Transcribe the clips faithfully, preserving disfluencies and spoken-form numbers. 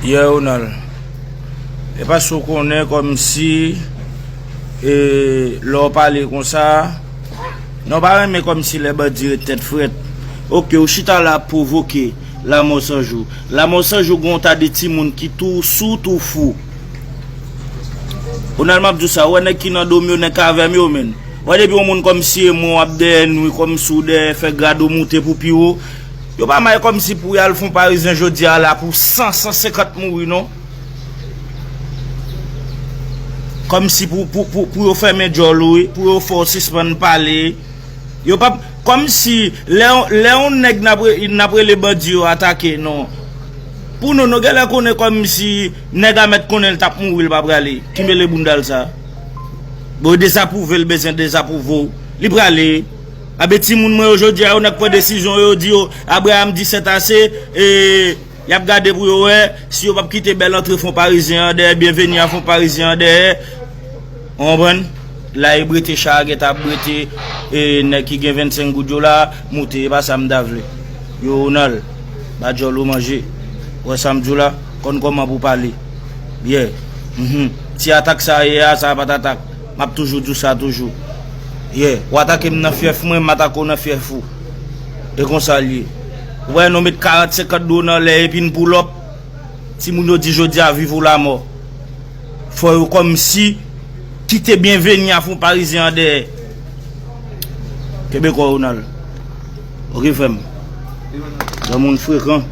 Yeah, Ronald. E paske w konnen kòmsi, e, lè w pale konsa, non, w pa renmen kòmsi lè bandi ret tèt frèt. Oke, ou chita la ap pwovoke lanmò san jou. Lanmò san jou gen yon ta de timoun ki tou sou, tou fou. Ronald, m ap di w sa, ou wè nèg ki nan do m yo, nèg k avè m yo, menn. Ou wè depi yon moun kòmsi e mwen w ap dèyè nwi, kòmsi w dèyè fè grad ou moute pou pi wo. Yo pa may kòmsi pou y al fè yon parizyen jodi a la pou san, san senkant mouri, non. Kòmsi pou, pou, pou, pou yo fèmen djòl ou, wi, pou yo fè w sispann pale. Yo p ap, kòmsi, lè, lè yon nèg n ap re-, n ap rele bandi yo atake, non. Pou nou, nou genlè konnen kòmsi nèg a mèt konnen l t ap mouri, l pa prale. Ki mele bounda l sa? Bon, yo dezapwouve l, bezwen dezapwouve w. Li prale. Abe timoun mwen yo jodi a, yo nèk pran desizyon, yo di yo, Abraham di sèt ase, e, y ap gade pou yo wè, si yo p ap kite bèl antre fon parizyen an dèyè, byenveni a fon parizyen an dèyè. Ou konprann? La e brete cha a gentan ap brete, e, nèg ki gen vennsenk goud yo la, moute, e pa sa m ta vle. Yo, Ronald, ba djòl ou manje. Ou wè sa m di w la? Konn kòman pou pale. Yeah. Mhm. Ti atak sa a ye a, sa a pa t atak. M ap toujou di w sa toujou. Yeah. Ou atake m nan fyèf mwen, m atake w nan fyèf ou. E konsa l ye. Ou wè, nou met karant, senkant do nan lè epi n pull up. Timoun yo di jodi a viv ou lanmò. Fò yo kòmsi kite byenveni a fon parizyen an dèyè. Kenbe kò w, Ronald. Oke, frè m. Granmoun frekan.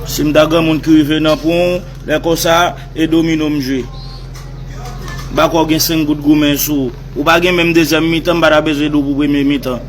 Si m ta granmoun ki rive nan pwen w, lè konsa, e domino m jwe. M pa kwè w gen senk goud goumen sou ou. Ou pa gen menm dezyèm mitan, m pa ta bezwen di w pou premye mitan.